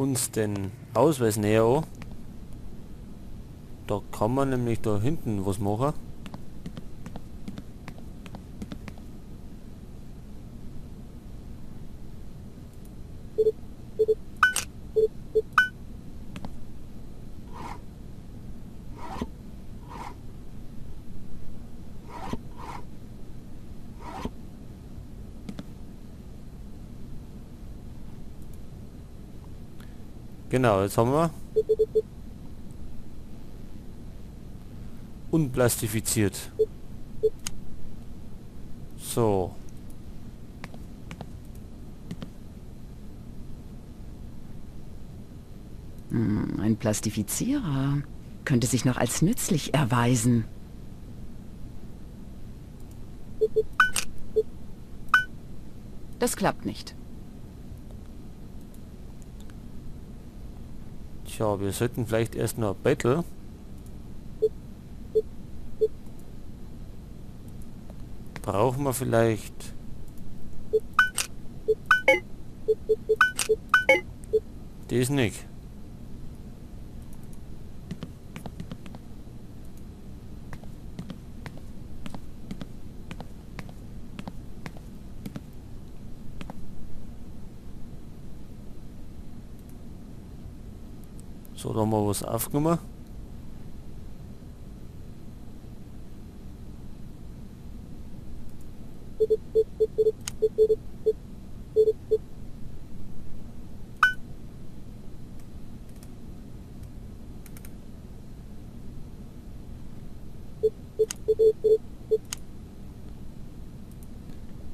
uns den Ausweis näher an. Da kann man nämlich da hinten was machen. Genau, jetzt haben wir unplastifiziert. So. Ein Plastifizierer könnte sich noch als nützlich erweisen. Das klappt nicht. Tja, wir sollten vielleicht erst noch ein Battle. Brauchen wir vielleicht das nicht. So, da haben wir was aufgenommen.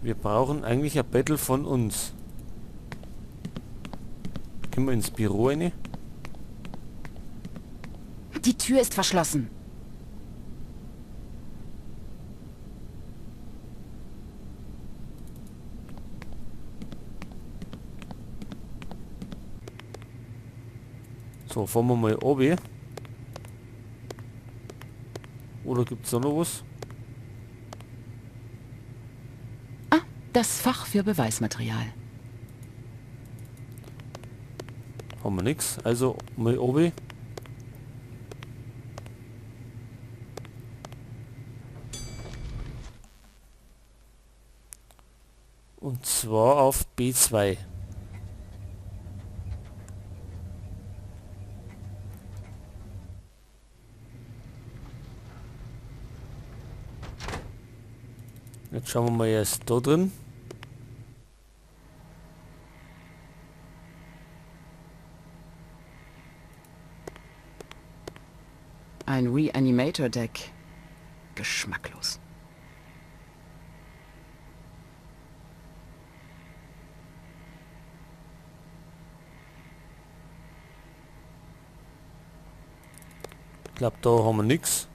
Wir brauchen eigentlich ein Battle von uns. Können wir ins Büro rein? Die Tür ist verschlossen. So, fahren wir mal oben. Oder gibt's da noch was? Ah, das Fach für Beweismaterial. Haben wir nix. Also mal oben. Und zwar auf B2. Jetzt schauen wir mal erst da drin. Ein Reanimator-Deck. Geschmacklos. Ich glaub, da haben wir nix.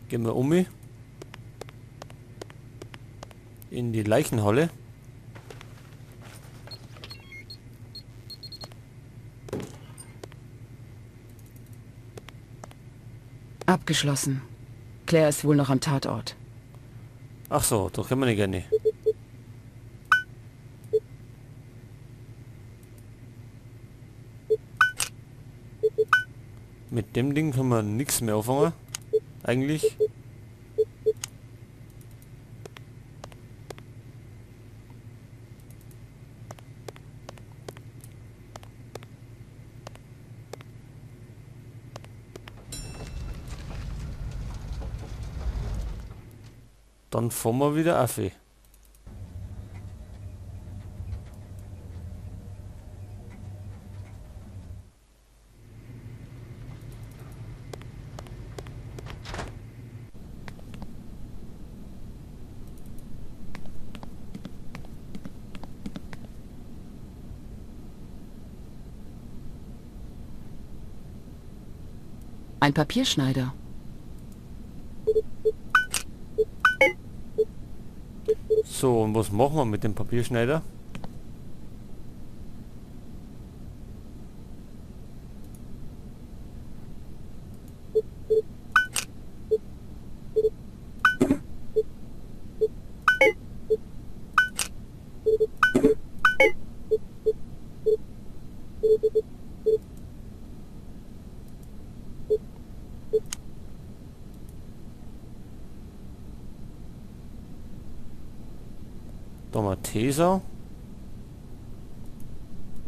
Gehen wir um. In die Leichenhalle. Abgeschlossen. Claire ist wohl noch am Tatort. Ach so, da können wir nicht gerne. Mit dem Ding können wir nichts mehr anfangen. Eigentlich. Dann fahren wir wieder auf. Ein Papierschneider. So, und was machen wir mit dem Papierschneider? Tesa.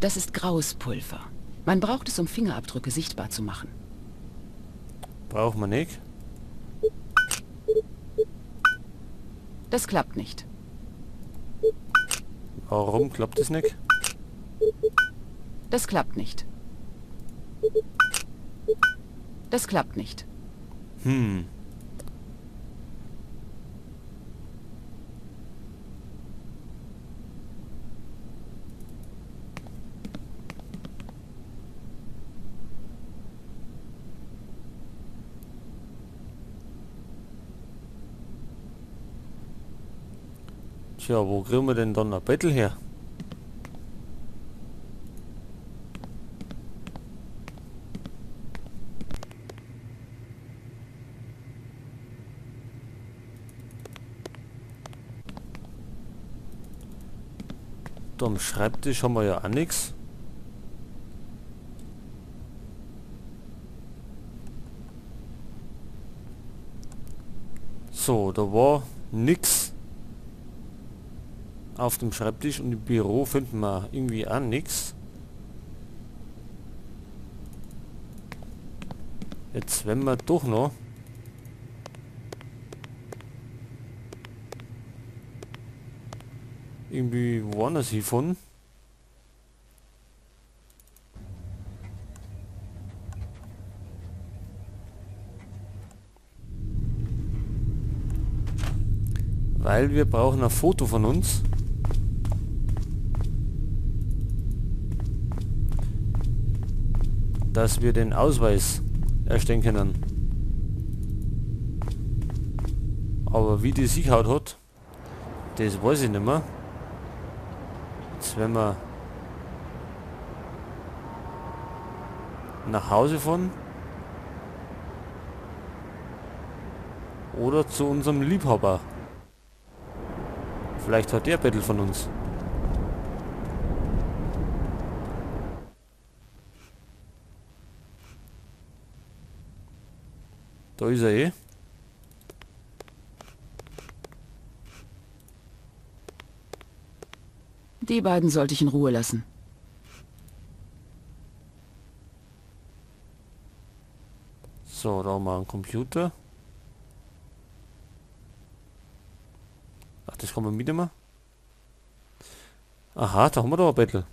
Das ist graues Pulver. Man braucht es, um Fingerabdrücke sichtbar zu machen. Braucht man nicht. Das klappt nicht. Warum klappt es nicht? Das klappt nicht. Das klappt nicht. Tja, wo kriegen wir denn dann ein Bettel her? Da am Schreibtisch haben wir ja auch nix. So, da war nix auf dem Schreibtisch und im Büro finden wir irgendwie auch nix. Jetzt wenn wir doch noch irgendwie woanders hinfahren. Weil wir brauchen ein Foto von uns. Dass wir den Ausweis erstellen können. Aber wie die sich haut hat, das weiß ich nicht mehr. Jetzt werden wir nach Hause fahren oder zu unserem Liebhaber. Vielleicht hat der Bettel von uns. Da ist er eh. Die beiden sollte ich in Ruhe lassen. So, da haben wir einen Computer. Ach, das kann man mitnehmen. Aha, da haben wir doch ein Bettel.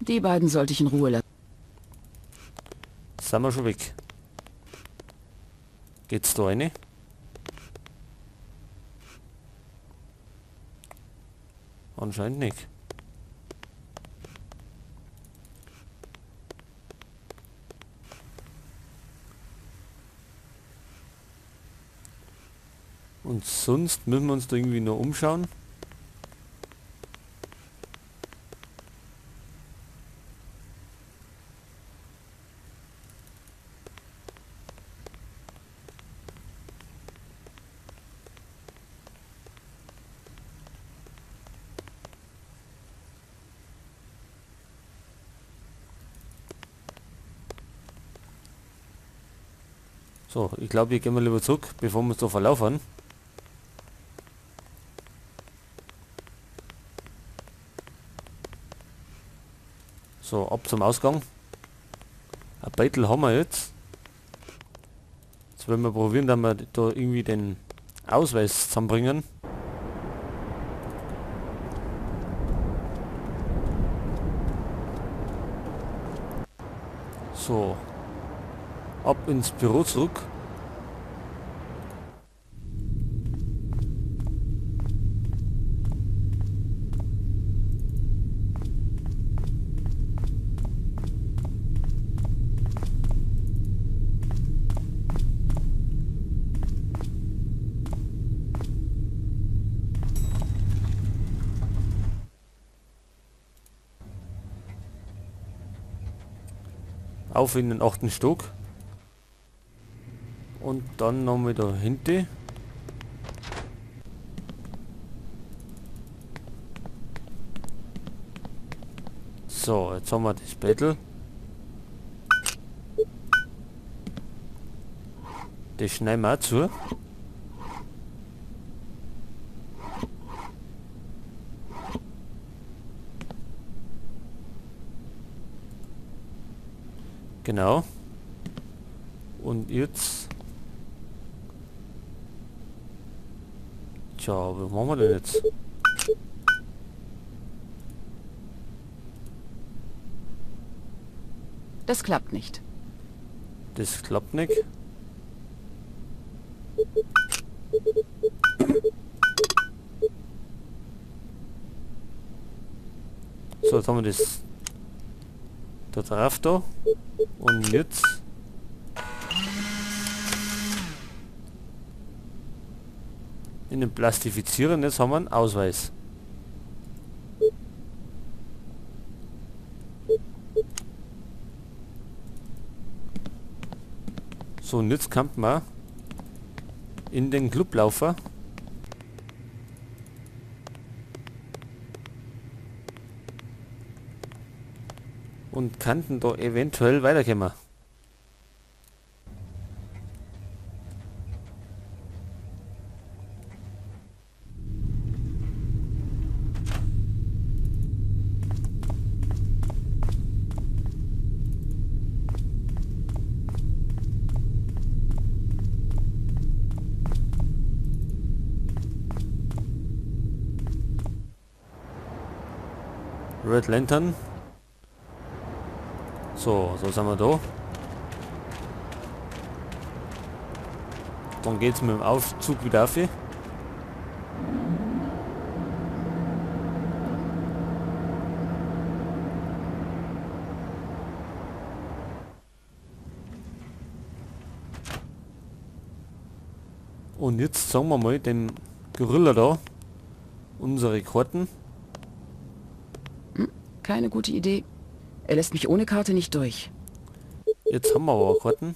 Die beiden sollte ich in Ruhe lassen. Jetzt sind wir schon weg. Geht's da rein? Anscheinend nicht. Und sonst müssen wir uns da irgendwie noch umschauen. So, ich glaube, hier gehen wir lieber zurück, bevor wir uns da verlaufen. So, ab zum Ausgang. Ein Beutel haben wir jetzt. Jetzt wollen wir probieren, dass wir da irgendwie den Ausweis zusammenbringen. So. Ab ins Büro zurück. Auf in den 8. Stock. Und dann noch mal da hinten. So, jetzt haben wir das Bettel. Das schneiden wir auch zu. Genau. Und jetzt... Tja, was machen wir denn jetzt? Das klappt nicht. Das klappt nicht. So, jetzt haben wir das da drauf da. Und jetzt in den Plastifizieren, jetzt haben wir einen Ausweis. So, und jetzt kommt man in den Club laufen. Und könnten da eventuell weiterkommen. Red Lantern. So, so sind wir da. Dann geht's mit dem Aufzug wieder auf. Und jetzt sagen wir mal dem Gorilla da unsere Karten. Keine gute Idee. Er lässt mich ohne Karte nicht durch. Jetzt haben wir aber Karten.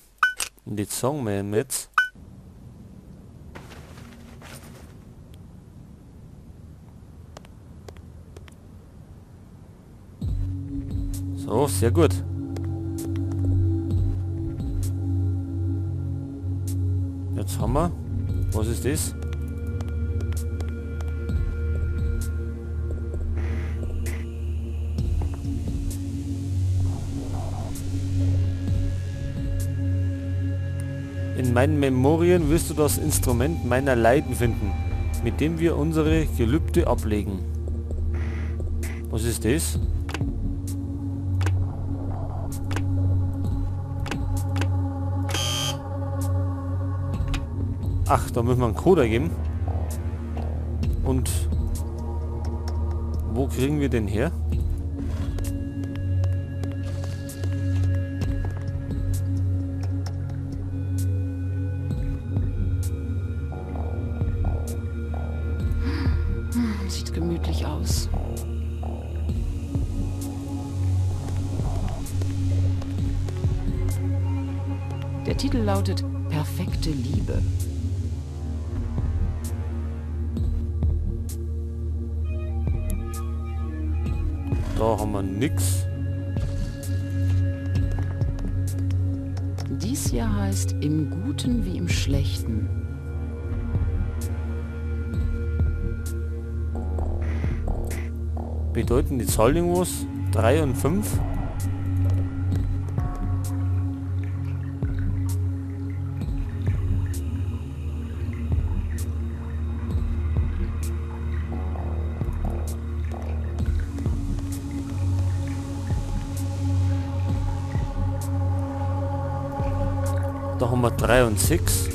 Und jetzt sagen wir ihm jetzt. So, sehr gut. Jetzt haben wir. Was ist das? In meinen Memorien wirst du das Instrument meiner Leiden finden, mit dem wir unsere Gelübde ablegen. Was ist das? Ach, da müssen wir einen Code geben. Und wo kriegen wir den her? Sieht gemütlich aus. Der Titel lautet Perfekte Liebe. Da haben wir nix. Dies hier heißt Im Guten wie im Schlechten. Bedeuten die Zahlen irgendwas? 3 und 5? Da haben wir 3 und 6.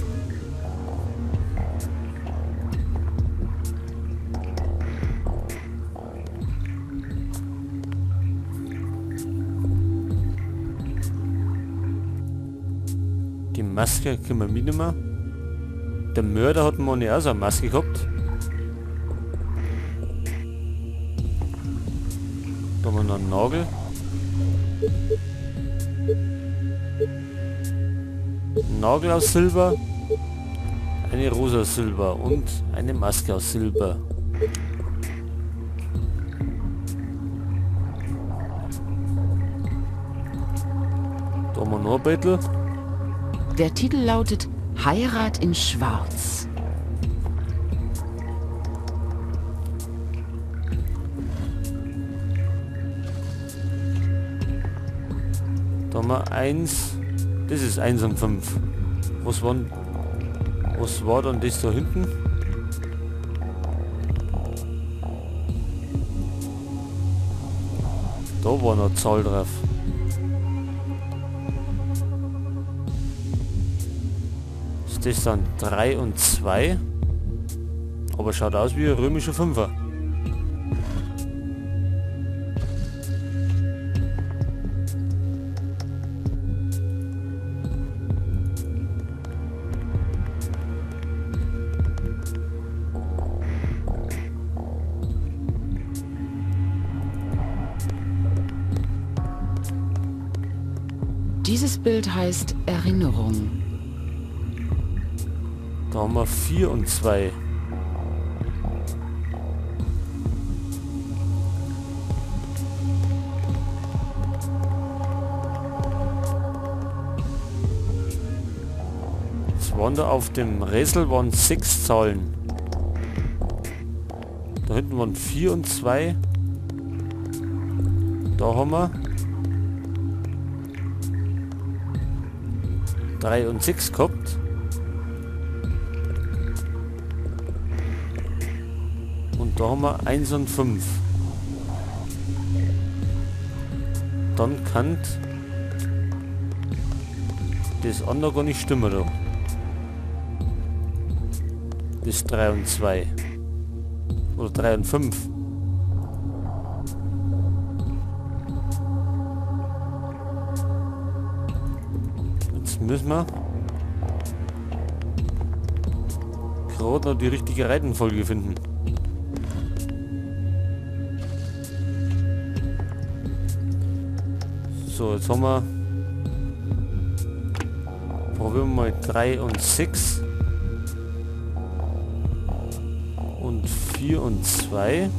Die Maske können wir mitnehmen. Der Mörder hat mal auch so eine Maske gehabt. Da haben wir noch einen Nagel. Nagel aus Silber, eine Rose aus Silber und eine Maske aus Silber. Da haben wir noch ein Beutel. Der Titel lautet Heirat in Schwarz. Da haben wir 1. Das ist 1 und 5. Was war dann das da hinten? Da war noch Zahl drauf. Ist das dann 3 und 2? Aber schaut aus wie ein römischer Fünfer. Dieses Bild heißt Erinnerung. Da haben wir 4 und 2. Es waren da auf dem Rätsel waren 6 Zahlen. Da hinten waren 4 und 2. Da haben wir 3 und 6 gehabt. Und da haben wir 1 und 5. Dann kann das andere gar nicht stimmen da. Das 3 und 2. Oder 3 und 5. Jetzt müssen wir gerade noch die richtige Reihenfolge finden. So, jetzt haben wir... Probieren wir mal 3 und 6. Und 4 und 2.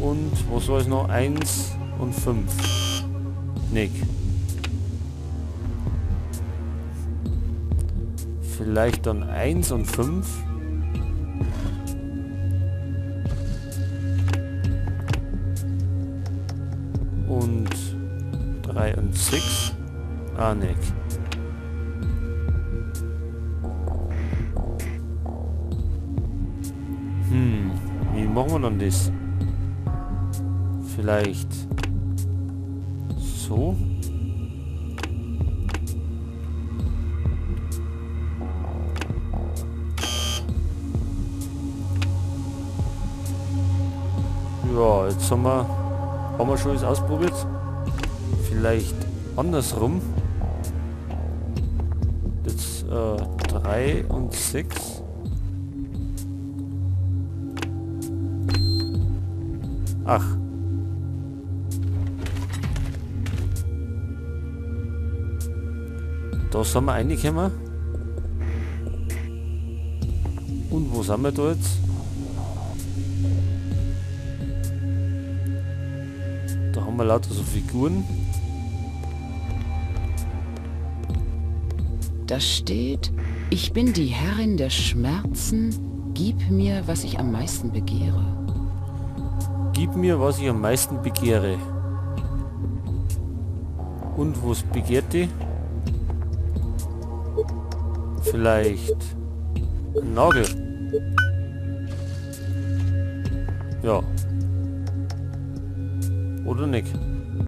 Und was war es noch? 1 und 5. Nick. Vielleicht dann 1 und 5. Und 3 und 6. Ah, Nick. Wie machen wir dann das? Vielleicht so. Ja, jetzt haben wir schon alles ausprobiert. Vielleicht andersrum. Jetzt 3 und 6. Ach. Da sind wir reingekommen. Und wo sind wir da jetzt? Da haben wir lauter so Figuren. Da steht, ich bin die Herrin der Schmerzen, gib mir, was ich am meisten begehre. Gib mir, was ich am meisten begehre. Und was begehrt die? Vielleicht ein Nagel. Ja. Oder nicht?